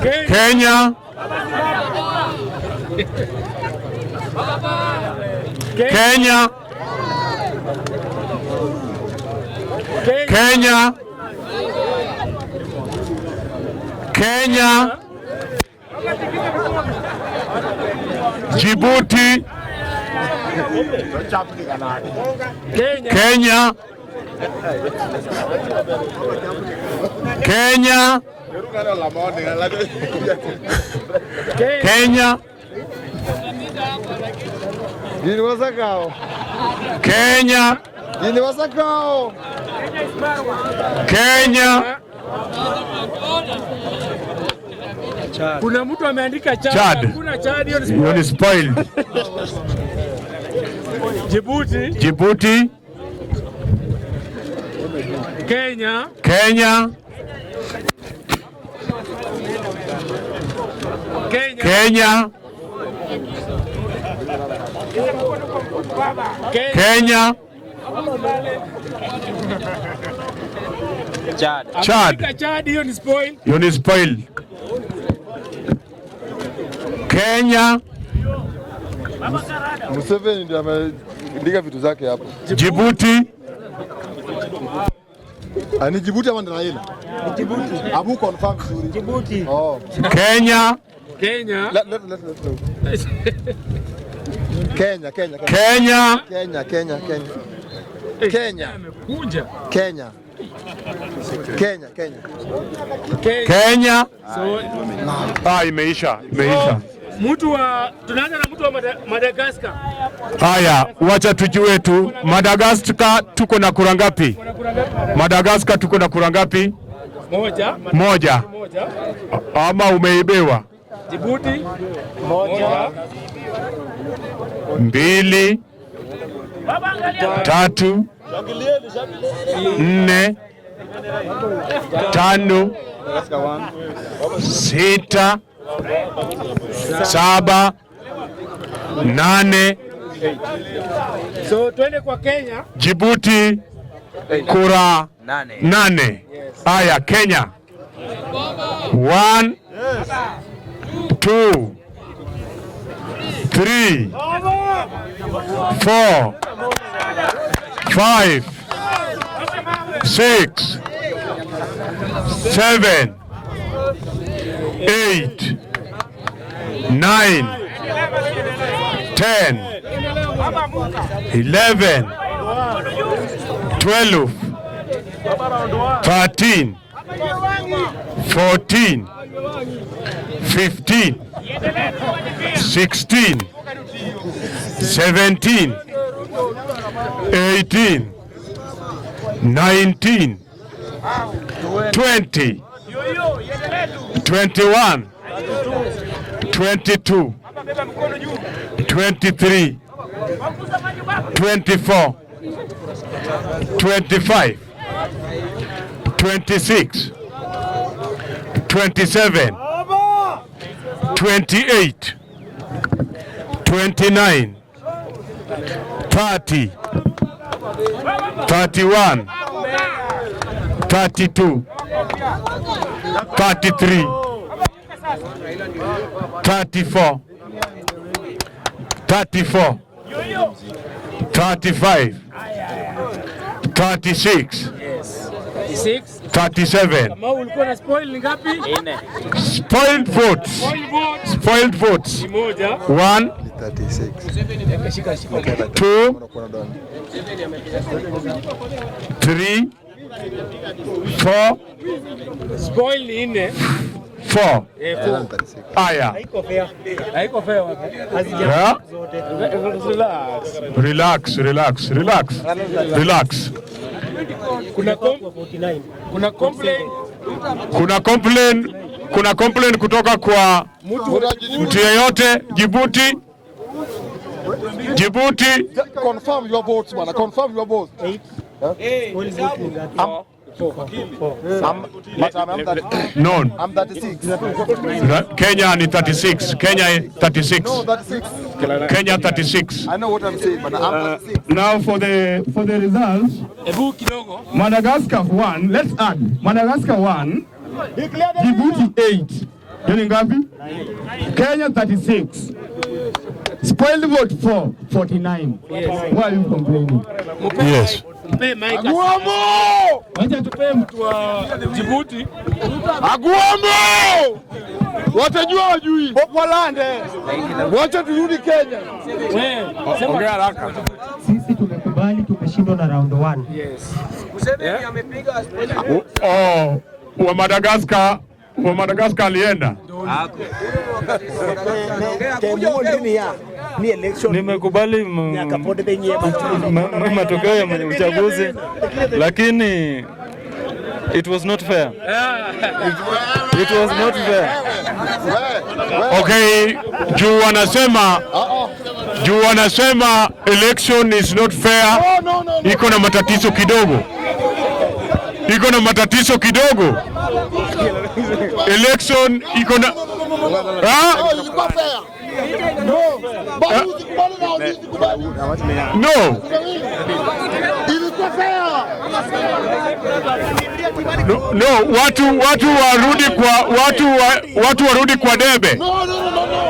Kenya. Kenya. Kenya. Kenya. Djibouti.
Kenya.
Kenya. Kenya. Kenya.
Gini wasakao.
Kenya.
Gini wasakao.
Kenya.
Kuna mtu ameandika Chad.
Chad.
Hakuna Chad, hiyo ni
Hiyo ni spoiled.
Djibouti.
Djibouti.
Kenya.
Kenya.
Kenya.
Kenya. Kenya.
Chad.
Chad.
Ameandika Chad, hiyo ni spoil.
Hiyo ni spoiled. Kenya.
Museveni ndiye ameandika vitu zake hapo.
Djibouti.
Ah, ni Djibouti ama ni Raila? Ni Djibouti. Abu confirm vizuri. Djibouti. Oh.
Kenya.
Kenya.
Let, let, let, let. Kenya, Kenya,
Kenya.
Kenya, Kenya, Kenya. Kenya.
Amekuja.
Kenya. Kenya, Kenya.
Kenya.
So,
Ah, imeisha, imeisha.
mtu wa tunaanza na mtu wa Madagascar.
Haya, wacha tujue tu Madagascar tuko na kura ngapi? Madagascar tuko na kura ngapi?
Moja.
Moja.
Moja.
Ama umeibiwa?
Djibouti. Moja.
Mbili, tatu, nne, tano, sita, saba, 8.
So twende kwa Kenya.
Djibouti kura 8. Haya, Kenya 1, 2, 3, 4, 5, 6, 7, 8, 9, 10, 11, 12, 13, 14, 15, 16, 17, 18, 19, 20, 21, 22, 23, 24, 25, 26, 27, 28, 29, 30, 31, 32, 33, 34, 34, 35, 36,
6.
37.
Kama ulikuwa na spoil ni ngapi?
Spoiled votes. Spoiled votes.
Ni moja.
1, 2, 3, 4,
Spoil ni 4.
4.
Eh, 4.
Aya.
Haiko fair. Haiko fair.
Yeah.
Relax.
Relax, relax, relax. Relax.
Kuna complaint.
Kuna complaint kutoka kwa mtu yeyote Djibouti? Djibouti.
Confirm your votes, bwana. Confirm your votes. But I'm 36.
No.
I'm 36.
Kenya ni 36. Kenya 36.
No, 36.
Kenya 36.
I know what I'm saying, but I'm 36.
Now for the results,
Ebu kidogo.
Madagascar 1, let's add. Madagascar 1, Djibouti 8. Hiyo ni ngapi? Kenya 36. Spoiled vote 4, 49. Why are you complaining?
Yes.
Mpe mic.
Aguamo!
Wacha tupe mtu wa Djibouti.
Aguamo! Watajua wajui. Walande. Wacha turudi Kenya.
Ongea haraka.
Sisi tumekubali tumeshindwa na round 1.
Yes.
Oh, wa Madagascar alienda.
Nimekubali matokeo ya mwenye uchaguzi, lakini it was not fair. It was not fair.
Okay, juu wanasema election is not fair. Iko na matatizo kidogo. Iko na matatizo kidogo. Election iko na, ah?
No, ilikuwa fair. No. Bado usikubali na usikubali.
No.
Ilikuwa fair.
No, watu warudi kwa debe.
No, no, no, no, no.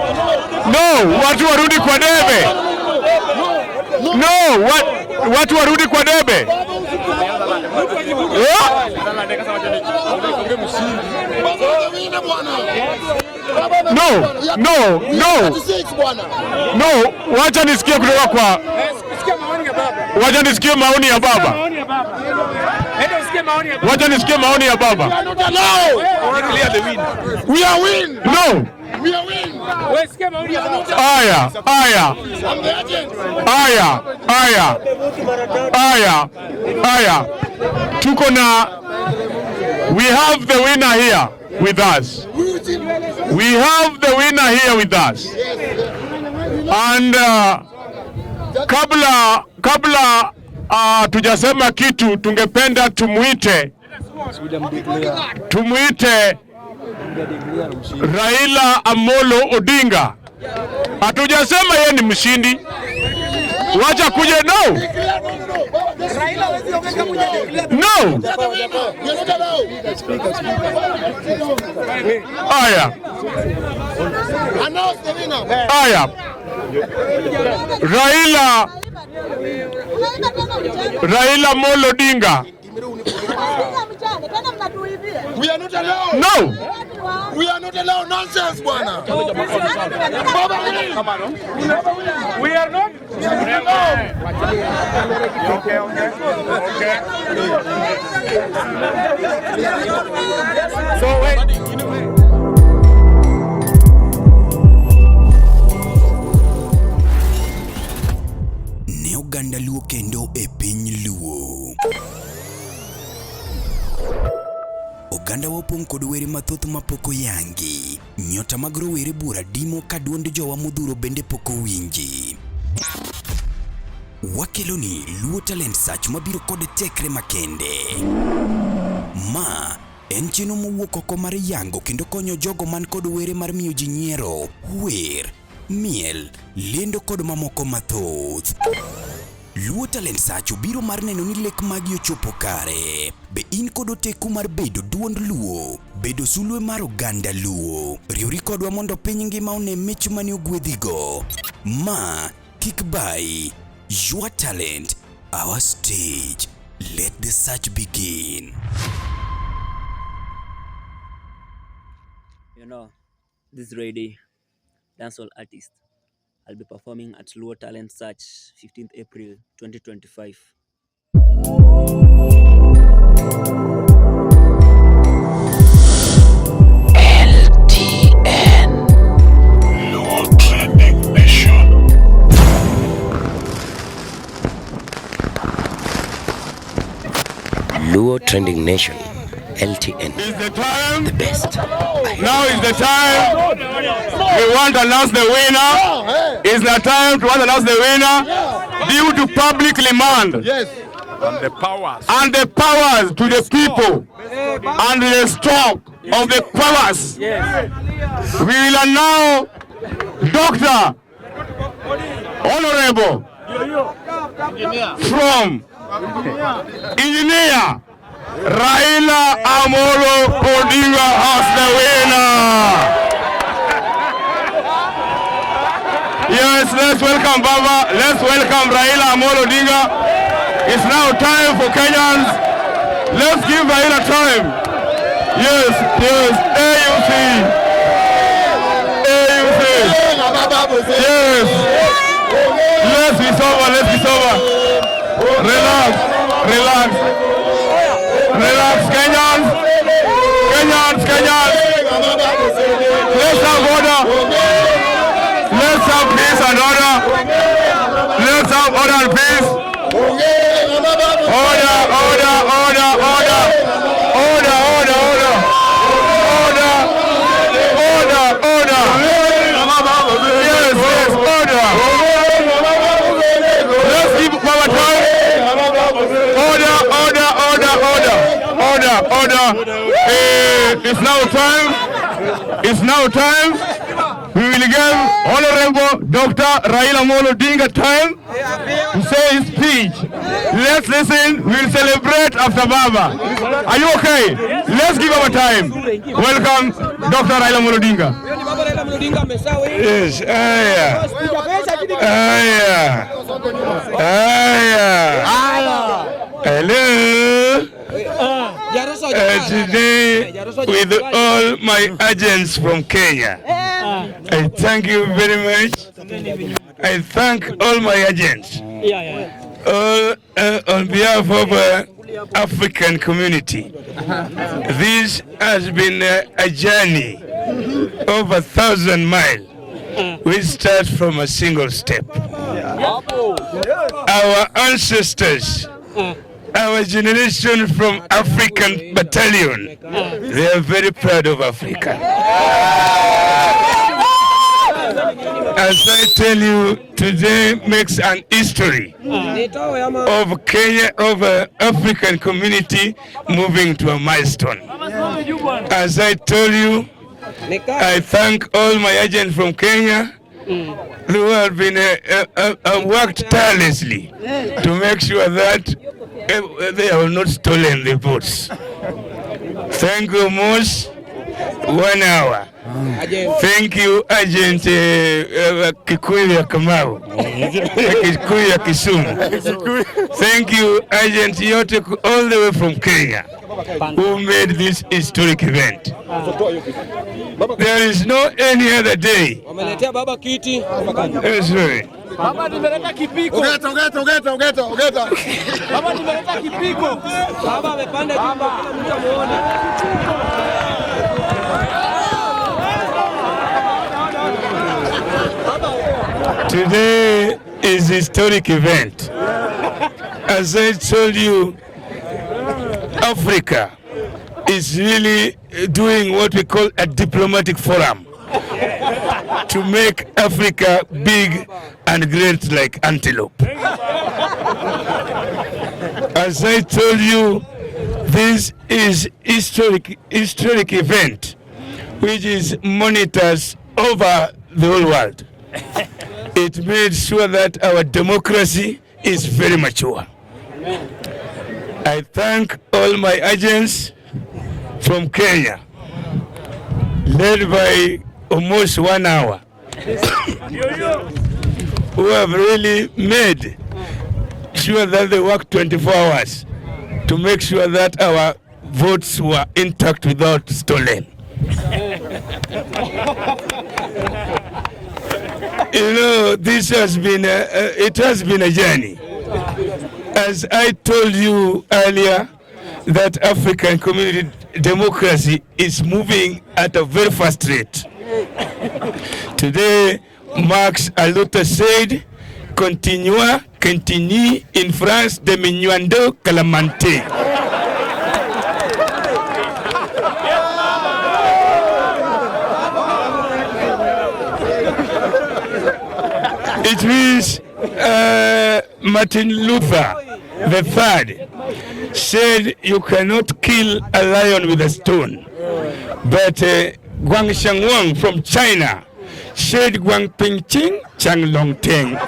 No, watu warudi kwa debe. No, watu warudi kwa debe. Eh? No. No, wacha nisikie maoni ya baba.
Maoni ya baba. Enda usikie maoni ya baba.
Wacha nisikie maoni ya baba.
We are win.
No.
We are win.
Wewe sikia maoni ya baba.
Aya, aya.
I'm the agent.
Aya, aya. Aya, aya. Tuko na we have the winner here with us. We have the winner here with us. And kabla tujasema kitu, tungependa tumuite Raila Amolo Odinga. Hatujasema yeye ni mshindi. Wacha kuje no. No. Aya. Aya. Raila Amolo Odinga.
We are not allowed.
No.
We are not allowed nonsense, bwana. Baba win.
We are not.
Okay, okay.
Okay. So wait.
Ne oganda Luo kendo e piny Luo. Oganda wa opong' kod were mathoth mapok oyangi. Nyota mag rowere buora dimo ka duond jowa modhuro bende pok owinji. Wakeloni Luo Talent Search mabiro kod tekre makende. Ma en chenro mowuok oko mar yango kendo konyo jogo man kod were mar miyo ji nyiero, wer, miel, lendo kod mamoko mathoth. Luo Talent Search obiro mar neno ni lek magi ochopo kare. Be in kod oteku mar bedo duond Luo, bedo sulwe mar oganda Luo? Riwri kodwa mondo piny ngima one mich mane ogwedhigo. Ma kik bayi. Your talent, our stage. Let the search begin.
You know, this lady, dancehall artist, I'll be performing at Luo Talent Search 15th April 2025.
LTN
Luo Trending Nation.
Luo Trending Nation, LTN.
Is the time?
The best.
Now is the time. We want to announce the winner. It's the time to announce the winner due to public demand.
Yes.
And the powers. And the powers to the people. And the stock of the powers. We will allow Dr. Honorable from Engineer Raila Amolo Odinga as the winner. Yes, let's welcome Baba. Let's welcome Raila Amolo Odinga. It's now time for Kenyans. Let's give Raila time. Yes, yes, AUC. AUC. Yes. Let's be sober, let's be sober. Relax, relax. Relax, Kenyans. Kenyans, Kenyans. Let's have order. Let's have peace and order. Let's have order and peace. Order, order, order, order. Order, order, order. Order, order, order. Yes, yes, order. Let's give our time. Order, order, order, order. Order, order. It's now time. It's now time. We will give Honorable Dr. Raila Amolo Odinga time to say his speech. Let's listen. We'll celebrate after Baba. Are you okay? Let's give our time. Welcome, Dr. Raila Amolo Odinga.
Yes, aya. Aya. Aya. Hello. Today, with all my agents from Kenya, I thank you very much. I thank all my agents, all on behalf of African community. This has been a journey of 1,000 miles. We start from a single step. Our ancestors, our generation from African Battalion, they are very proud of Africa. As I tell you, today makes an history of Kenya, of African community moving to a milestone. As I told you, I thank all my agents from Kenya. Who have been worked tirelessly to make sure that they have not stolen the votes. Thank you, Mos. 1 hour. Thank you, Agent Kikuyu ya Kamau, Kikuyu ya Kisumu. Thank you, Agent Yote, all the way from Kenya, who made this historic event. There is no any other day.
Wameletea baba kiti.
Sorry.
Baba nimeleta kipiko.
Ogeta, ogeta, ogeta, ogeta, ogeta.
Baba nimeleta kipiko.
Baba amepanda juu kila mtu amuone.
Today is a historic event. As I told you, Africa is really doing what we call a diplomatic forum to make Africa big and great like antelope. As I told you, this is historic event which is monitors over the whole world. It made sure that our democracy is very mature. I thank all my agents from Kenya, led by almost 1 hour, who have really made sure that they work 24 hours to make sure that our votes were intact without stolen. You know, this has been it has been a journey. As I told you earlier, that African community democracy is moving at a very fast rate. Today, Max Aluta said, Continua, continue in France, diminuendo calamante. It means Martin Luther the III said you cannot kill a lion with a stone. But Guang Xiangwang from China said Guang Pingqing Chang Long Teng.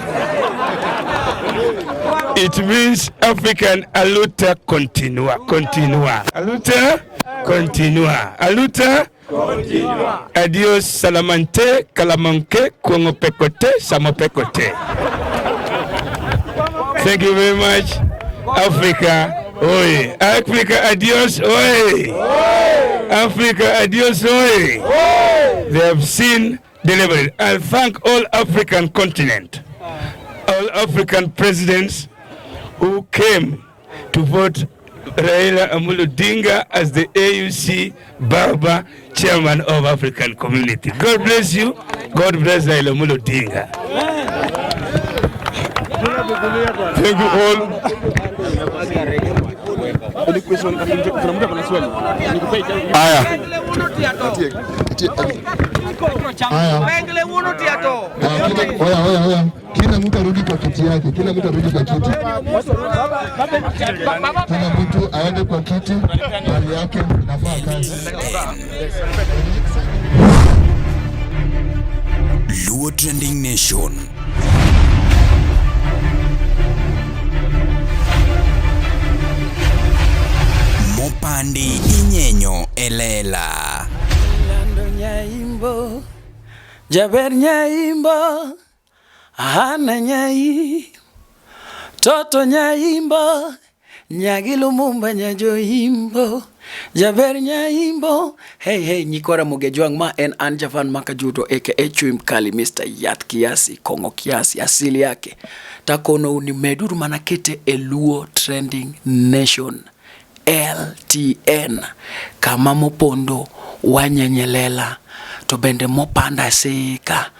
It means African aluta continua, continua. Aluta continua. Aluta continua. Adios salamante, kalamanke, kuongopekote, samopekote. Thank you very much. Africa, oi. Africa, adios, oi. Africa, adios, oi. They have seen delivered. I thank all African continent, all African presidents who came to vote Raila Amolo Odinga as the AUC Barba chairman of African community. God bless you. God bless Raila Amolo Odinga.
Thank you all. Aya.
Aya. Oya, oya, oya. Kila mtu arudi kwa kiti yake. Kila mtu arudi kwa kiti. Kila mtu aende kwa kiti, mali yake inafaa kazi.
Luo Trending Nation. Mopandi inyenyo elela.
Lando nyaimbo, jaber nyaimbo, hana nyai, toto nyaimbo, nyagilumumba nyajoimbo, jaber nyaimbo. Hey hey, nyikora mugejwang ma en Anjavan Makajuto aka Chui Mkali, Mr. Yath Kiasi, Kongo Kiasi, asili yake. Takono uni meduru manakete e Luo Trending Nation. LTN kama mopondo wanyenyelela to bende mopanda sika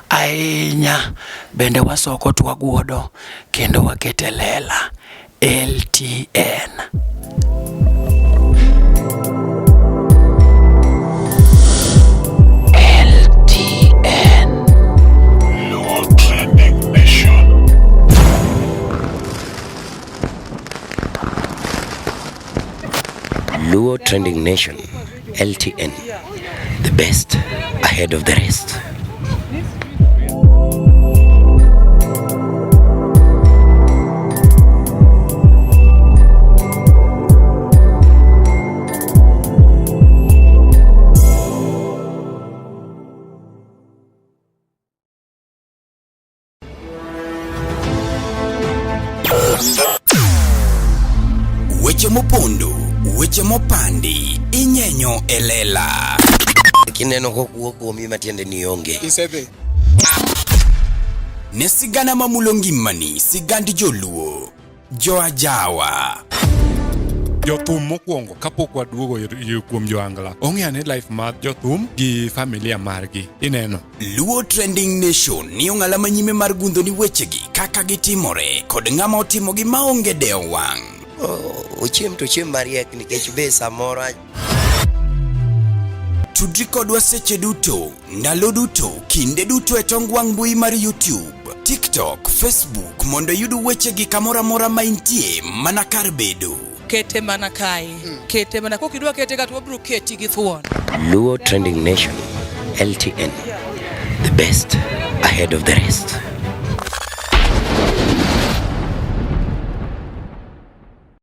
ahinya bende wasoko twaguodo kendo waketelela. LTN. LTN.
Luo Trending Nation.
Luo Trending Nation, LTN, the best ahead of the rest.
Weche mopondo, weche mopandi, inyenyo e lela.
Kineno kokuo kuomi matiende ni onge.
Isedhi. Ne sigana mamulo ngimani, sigand joluo, joajawa.
Jothum mokwongo kapok waduogo kuom joangla ong'e ane life mar jothum gi familia margi ineno.
Luo Trending Nation ni ong'ala manyime mar gundho ni wechegi kaka gitimore kod ng'ama otimogi maonge dewo wang'.
Ochiem to ochiem mariek nikech be samoro
Tudri kodwa seche duto, ndalo duto, kinde duto e tong wang' mbui mar YouTube, TikTok, Facebook mondo iyud wechegi kamoro amora ma intie mana kar bedo.
Kete mana kae. Kete mana kokidwa kete ka to wabiro keti gi thuon.
Luo Trending Nation, LTN, the best ahead of the rest.